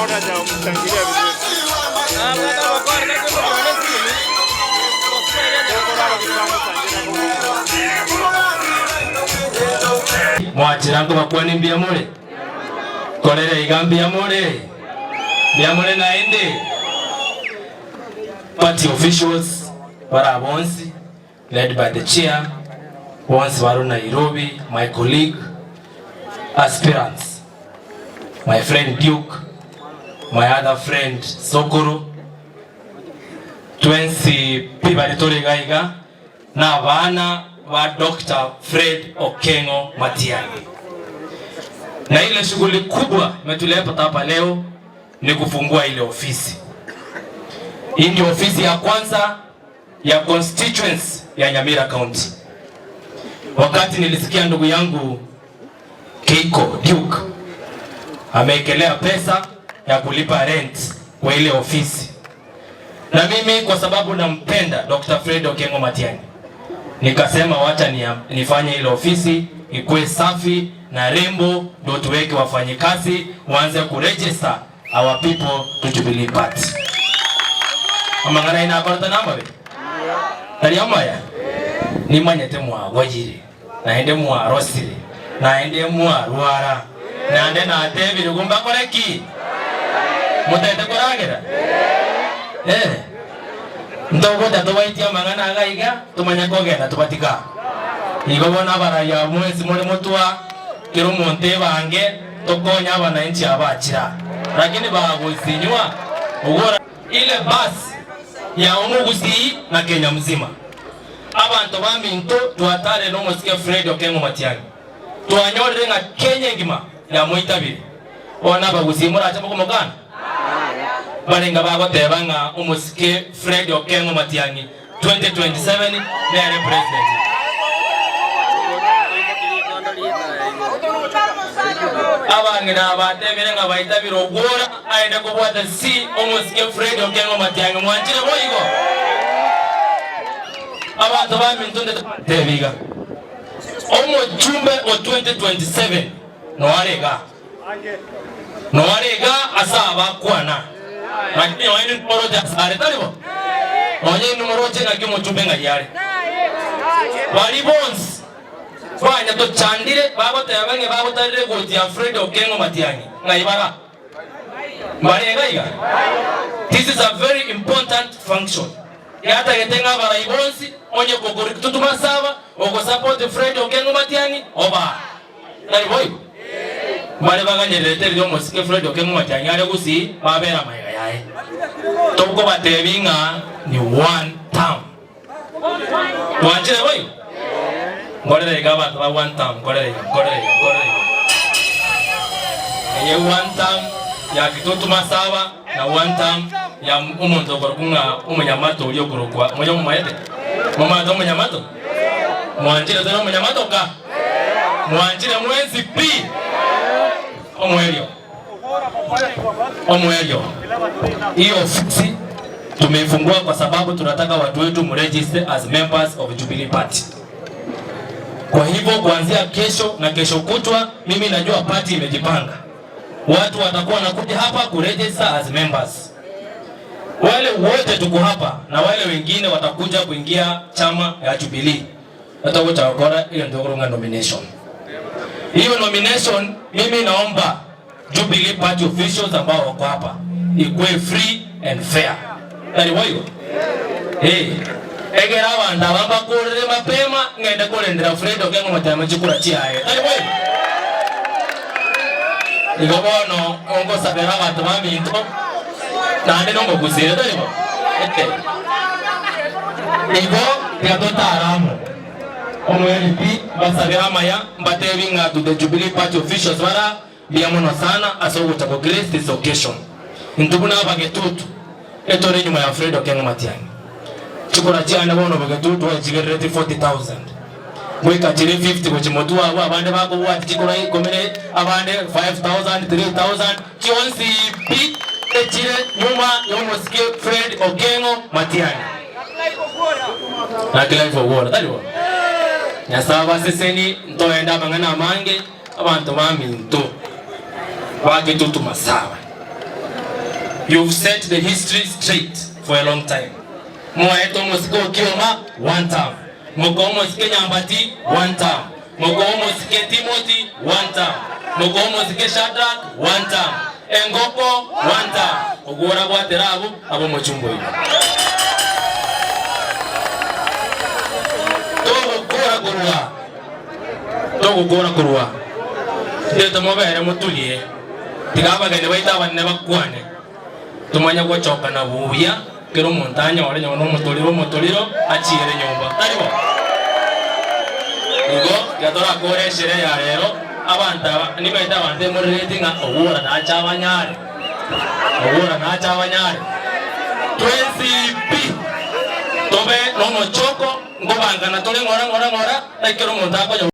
Naona hajamshangilia vizuri. Mwachera nkobakwania mbuya more? Korera iga mbuya more? Mbuya more naende? Party officials bara bonsi led by the chair bonsi barwe Nairobi, my colleague aspirants, my friend Duke, my other friend Sokoro, twensi pi baria tore iga iga na abana ba Doctor Fred Okengo Matiang'i. Na ile shughuli kubwa imetuleta hapa leo ni kufungua ile ofisi. Hii ndio ofisi ya kwanza ya constituency ya Nyamira County. Wakati nilisikia ndugu yangu Keiko Duke ameekelea pesa ya kulipa rent kwa ile ofisi, na mimi kwa sababu nampenda Dr. Fred Okengo Matiang'i nikasema wacha ni, nifanye ile ofisi ikuwe safi na rembo, ndio tuweke wafanyikazi waanze kuregister our people to Jubilee Party. Amang'ana ina akorete namabe tari amaya nimanyete mwagoyire naende mwarosire naende mwarwara naende natebire mbakore ki motete koragera eh ntogocha tobaitie amang'ana iga iga tomanye kogenda tobatika igo bono abaraya mwensi more motwa kera omonto ebange tokonye abananchi abachira lakini bagosinywa ogora ile bus ya omogusii na Kenya mzima. Abanto baminto twatare nomosike Fred Okengo Matiang'i twanyorire ng'a Kenya engima yamoitabire. Bono abagusii morache mokomokana? Barenga bagoteba ng'a omosike Fred Okengo Matiang'i 2027 nere president. Abang'ina abatebire ng'a baitabire ogwora aende kobwata si omosike Fred Okengo Matiang'i mwanchire boigo? Abanto baminto ntebi iga, omochumbe o 2027 noare igaa. Noare iga ase abakwana, lakini nonya inwe nimoroche asare, tari bo? Nonya inwe moroche ng'aki omochumbe ng'ai are. Baria bonsi banyatochandire bagoteba ng'a bagotarire egoti ya Fred Okengo Matiang'i, ng'ai bara? Mbare iga iga? This is a very important function. Yatagete ng'a abarai bonsi onye kokorikututuma saba ogosupport Fred Okengo Matiang'i obaa. Tari boigo? Mbare baganyererete riria omosike Fred Okengo Matiang'i are gusii babere amaiga yaye. Tokobatebi ng'a ni one term. Mwanchire boigo? Nkorere iga abanto ba one term, nkorere iga, nkorere iga, nkorere iga. Eye one term ya Kitutu Masaba na one term ya omonto okorokwa ng'a omonyamato oria okorokwa, monya momaete? Momaete omonyamato? Mwanchire tore omonyamato ka? Mwanchire mwensi pi? Omoerio, omoerio, hii ofisi tumeifungua kwa sababu tunataka watu wetu mregister as members of Jubilee Party. Kwa hivyo kuanzia kesho na kesho kutwa, mimi najua party imejipanga, watu watakuwa wanakuja hapa kuregister as members. Wale wote tuko hapa na wale wengine watakuja kuingia chama ya Jubilee batagocha gokora egento okorwa ng'a nomination. Hiyo nomination mimi naomba Jubilee Party officials ambao wako hapa ikuwe free and fair. Tari boigo? Eh. Egera abanto aba mbakorere mapema ng'ende korendera Fred Okengo Matiang'i chikura chiaye. Tari boigo? Igo bono ongosabera abanto baminto naende nomogusire tari bo? Eh. Igo tiga totare amo. Omoerio pi, mbasabere amaya, mbatebi ng'a to the Jubilee Party officials bara mbuya mono sana ase ogocha go grace this occasion. Intwe buna abagetutu etore enyuma ya Fred Okengo Matiang'i. Chikura chiane bono bogetutu oechigerereti 40,000 goika chire 50 gochia motwe abwo abande bakobwati chikura ikomi na abande 5,000, 3,000 chionsi pi echire nyuma yomosike Fred Okengo Matiang'i. Naki life ogwora, tari bo? Nyasae abaseseni, ntoende amang'ana amange, abanto baminto bagetutuma sawa. You've set the history straight for a long time. Mwaete omosike o Kioma one term, mokoa omosike Nyambati one term, mokoa omosike Timothy one term, mokoa omosike Shadrack one term, Engoko one term, ogwo orabwatere abwo abe omochumba oino. Togokora korwa togokora korwa ndete mobere motulie, tiga abageni baito abanene bakwane. Tomanye gochokana buya, kera omonto anyore nonye nomotoriro omotoriro achiere nyomba. Tari bo? Igo tiga torakore esherehe ya rero, abanto aba nibaete abanto emorereti ng'a ogwora nache abanyare, ogwora nache abanyare. Twensi pi tobe nomochoko, nkobangana tore ng'ora ng'ora ng'ora, naki kera omonto akonya.